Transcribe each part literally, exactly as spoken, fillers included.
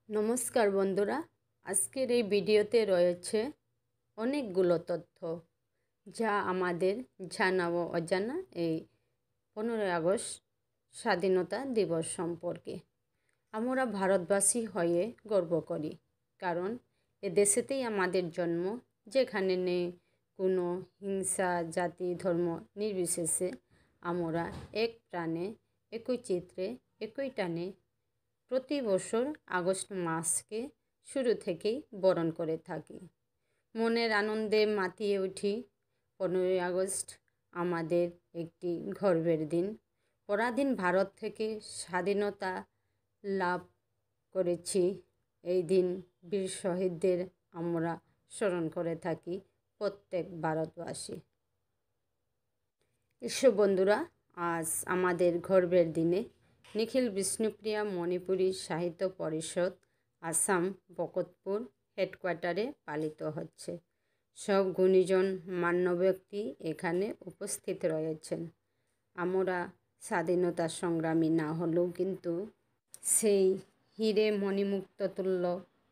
নমস্কার বন্ধুরা, আজকের এই ভিডিওতে রয়েছে অনেকগুলো তথ্য, যা আমাদের জানা ও অজানা এই পনেরোই আগস্ট স্বাধীনতা দিবস সম্পর্কে। আমরা ভারতবাসী হয়ে গর্ব করি, কারণ এ দেশেতেই আমাদের জন্ম, যেখানে নেই কোনো হিংসা, জাতি, ধর্ম নির্বিশেষে আমরা এক প্রাণে, একই চিত্রে, একই টানে প্রতি বছর আগস্ট মাসকে শুরু থেকেই বরণ করে থাকি। মনের আনন্দে মাতিয়ে উঠি। পনেরোই আগস্ট আমাদের একটি গর্বের দিন। পরাধীন ভারত থেকে স্বাধীনতা লাভ করেছি। এই দিন বীর শহীদদের আমরা স্মরণ করে থাকি প্রত্যেক ভারতবাসী। এসো বন্ধুরা, আজ আমাদের গর্বের দিনে নিখিল বিষ্ণুপ্রিয়া মণিপুরী সাহিত্য পরিষদ আসাম ভকতপুর হেডকোয়ার্টারে পালিত হচ্ছে। সব গুণীজন মান্য ব্যক্তি এখানে উপস্থিত রয়েছেন। আমরা স্বাধীনতা সংগ্রামী না হলেও কিন্তু সেই হীরে মণিমুক্ত তুল্য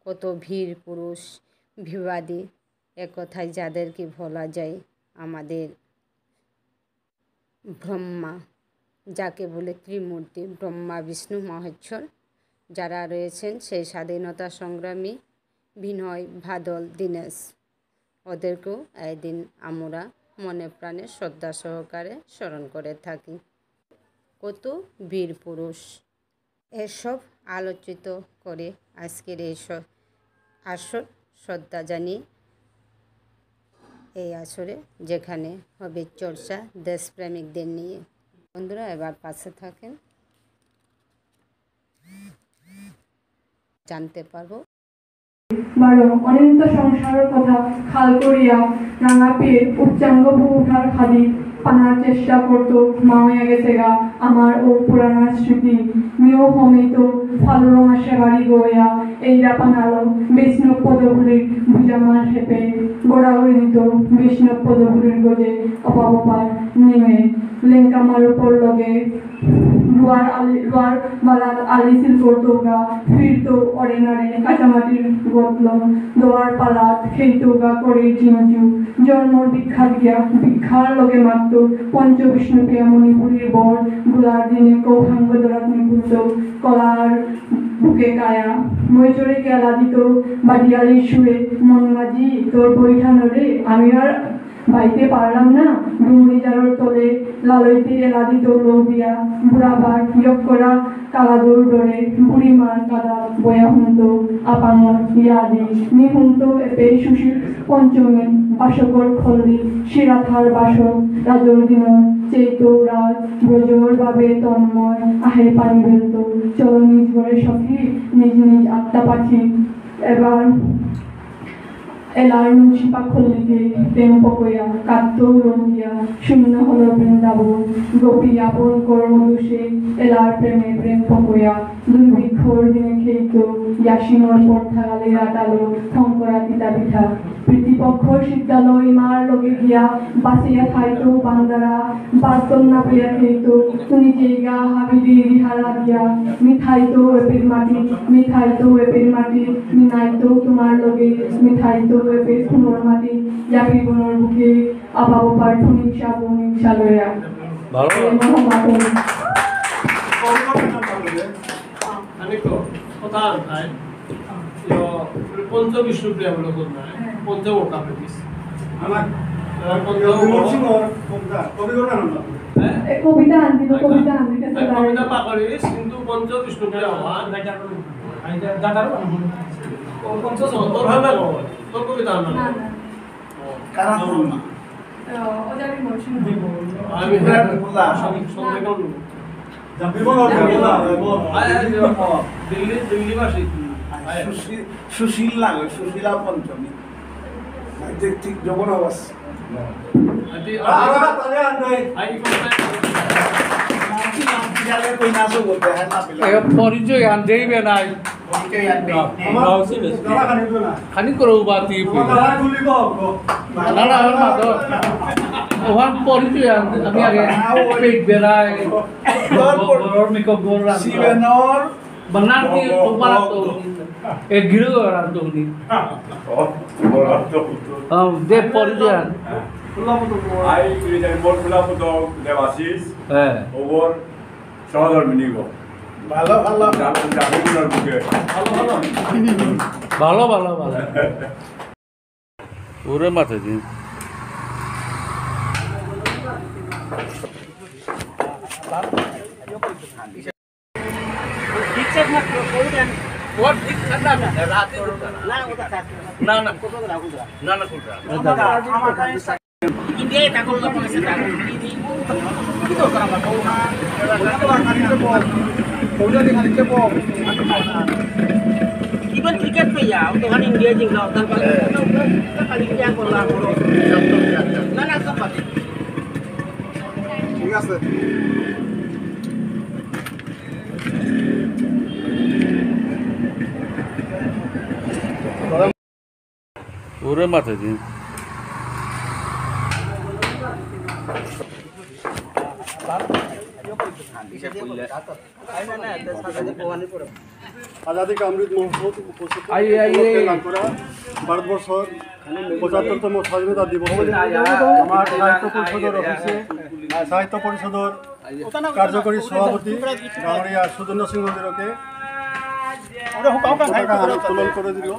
কত বীর পুরুষ, বিবাদী, একথায় যাদেরকে বলা যায় আমাদের ব্রহ্মা, যাকে বলে ত্রিমূর্তি, ব্রহ্মা, বিষ্ণু, মহেশ্বর, যারা রয়েছেন সেই স্বাধীনতা সংগ্রামী বিনয়, বাদল, দীনেশ, ওদেরকেও এই দিন আমরা মনে প্রাণে শ্রদ্ধা সহকারে স্মরণ করে থাকি। কত বীর পুরুষ। এসব আলোচিত করে আজকের এই স-, আসর শ্রদ্ধা জানিয়ে এই আসরে, যেখানে হবে চর্চা দেশপ্রেমিকদের নিয়ে। বন্ধুরা, এবার পাশে থাকেন, জানতে পারবো। বারো, অনন্ত সংসারর কথা খাল করিয়া নাঙাপিয়ে উচ্চাঙ্গ ভূমিকার খাদি পানার চেষ্টা করত মাওয়া গেছেগা আমার ও পুরানা স্মৃতি। মিও হমিত ফালুরো মাসে বাড়ি গয়া এই দাপানালো বৈষ্ণব পদগুলির বুঝামার হেপে গড়াগড়ি দিত বৈষ্ণব পদগুলির গজে অপাবপার নিমে লেঙ্কা মারুপর লগে রুয়ার আলি, রুয়ার বালাত আলি সিল করতৌগা, ফিরতৌ অরেনারে কাঁচামাটির গতল, দোয়ার পালাত খেইতৌগা করে জিঞ্জু, জন্মর ভিক্ষা দিয়া, ভিক্ষার লগে মাততৌ পঞ্চ বিষ্ণুপ্রিয়া মণিপুরীর বর, গুলার দিনে কৌহাঙ্গ দরাত নিকুলতৌ, কলার বুকে কায়া, মৈজরে কেলা দিত, বাদিয়ালির সুরে, মন মাঝি, তোর বৈঠানরে, আমি আর বাইতে পারলাম না, ডুমুরি জারর তলে লালইতে এলা দিত লৌ দিয়া, বুড়া বাঘ, ইয়ক করা, কালাদুর ডরে, বুড়ি মার কাদা, বয়া হুনতৌ, আপাঙর, ইয়াদি, মি হুনতৌ, এপে সুশীল, পঞ্চমী, বাসকর খল্লি, শিরাথার বাসক, রাজর দিন, চেইতৌ রাজ, ব্রজর বাবে তন্ময়, আহে পানি বেলতৌ, চলো নিজ ঘরে সখী, নিজ নিজ আত্মা পাখি, এবার এলার মুন্সিপা খল্লিকে প্রেম পকয়া, কাত্ত রঙ্গিয়া, শূন্য হল বৃন্দাবন, গোপী আপন কর্ম দোষে, এলার প্রেমে প্রেম পকয়া, দুর্ভিক্ষর দিনে খেইত, ইয়াসিনর পর থাগালে রাতালো, খঙ্করা তিতা পিঠা। প্রীতিপক্ষর সিদ্ধালো ইমার লগে গিয়া, বাসিয়া খাইত বান্দারা, বাস্তব না পেয়া খেইত, তুমি যেইগা হাবিলি রিহারা দিয়া, মিঠাইত এপের মাটি, মিঠাইত এপের মাটি, মিনাইত তোমার লগে, মিঠাইত এপের খুনোর মাটি, ইয়াপি বনর বুকে, আবাবো পার ফুনিংসা, বুনিংসা লয়া। ভালো। এ মহামাতন। খানিক কথা আনতাই। ইয়ো, পঞ্চ বিষ্ণুপ্রিয়া বুলে কথা নাই। হ্যাঁ। পঞ্চ ওটা পেটিস। আমার আমার পঞ্চ বিমল সিংহর কবিতা, কবিতা নাম না। হ্যাঁ? এ, কবিতা আনবি, আচ্ছা। কবিতা আনবি, আচ্ছা, কবিতা পাকড়িস, কিন্তু পঞ্চ বিষ্ণুপ্রিয়া হওয়া। ও, পঞ্চ তোর ভালো লাগলো? তোর কবিতা আনবি। না, না। কারা তোর মা? ও, ওজারি মরশুম। আমি বিমলা। সব, সব না। জাপিবল, জাপিবল, জাপিবল। আয়, আয়, আয়, দিল্লি, দিল্লি বাসী। আয়। সুশীল, সুশীল না গো, সুশীলা পঞ্চমী। আই, ঠিক, ঠিক, জবর আওয়াজ। আন্টি, আ, আ, আ, তাহলে আন্টি। আই, কোথায়? নাম কি, নাম কি জানে, কই না সব বলতে, হ্যাঁ, না পেলে। এ, পরিচয় আনতেই বে নাই। খানি করো বাতি। না, না, না, না। ওহান পরিচয় আন-, আমি আগে পেট বেড়ায়, গরম মেকআপ গোল রাখি। শিবেনর Banana ki, oh, oh, oh, oh, oh. Eh, giro orang tu ni. Oh, orang tu. Oh, de por dia. Ai, tu jadi bol pula puto Devasis. Eh. Obor, সহধর্মিনী গো। ভালো, ভালো। জানো, জানো, জানো, বুকে। ভালো, ভালো। ভালো, ভালো, ভালো। ওরে মাথা দিন। না, না। না, না, খুলরা। ইন্ডিয়ায় তা করলো, পাকিস্তান। Even cricket player, ওখানে ইন্ডিয়া জিংলা, ওখানে ইন্ডিয়া করলাম। না, না, একদম বাদ। ঠিক আছে। ওরে মাথা দিন। আজাদী কা অমৃত মহোৎসব উপলক্ষে আই, আই, আই। লাভ করা ভারতবর্ষর পঁচাত্তরতম স্বাধীনতা দিবসে আমার সাহিত্য পরিষদর অফিসে সাহিত্য পরিষদর কার্যকরী সভাপতি ডাঙরিয়া সুধন্য সিংহ গিরকে পতাকা উত্তোলন করে দিল।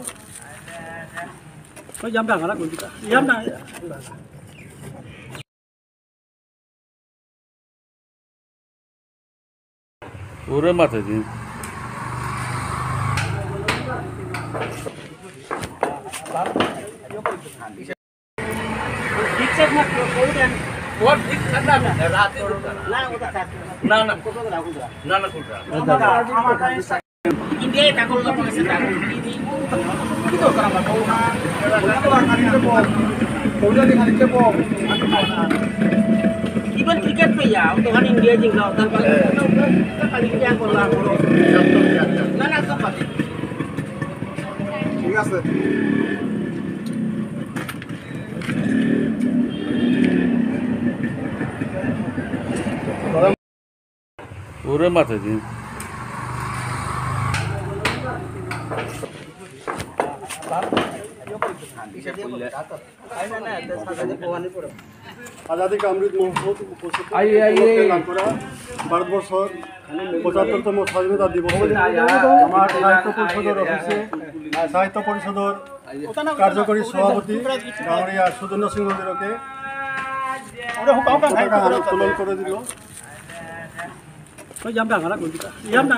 ওই জামটা আগালা কোন দিকে? জামটা। ওরে মাথা দিন। না, না। না, না, খুলরা। ইন্ডিয়ায় তা করলো, পাকিস্তান তা করলো। Even cricket player, ওখানে ইন্ডিয়া জিংলা, ওখানে ইন্ডিয়া করলাম। না, না, একদম বাদ। ঠিক আছে। ওরে মাথা দিন। আজাদী কা অমৃত মহোৎসব আই, আই, উপলক্ষে আই। লাভ করা ভারতবর্ষর পঁচাত্তরতম স্বাধীনতা দিবসে আমার সাহিত্য পরিষদর অফিসে সাহিত্য পরিষদর কার্যকরী সভাপতি ডাঙরিয়া সুধন্য সিংহ গিরকে পতাকা উত্তোলন করে দিল। ওই জামটা আগালা কোন দিকে? জামটা।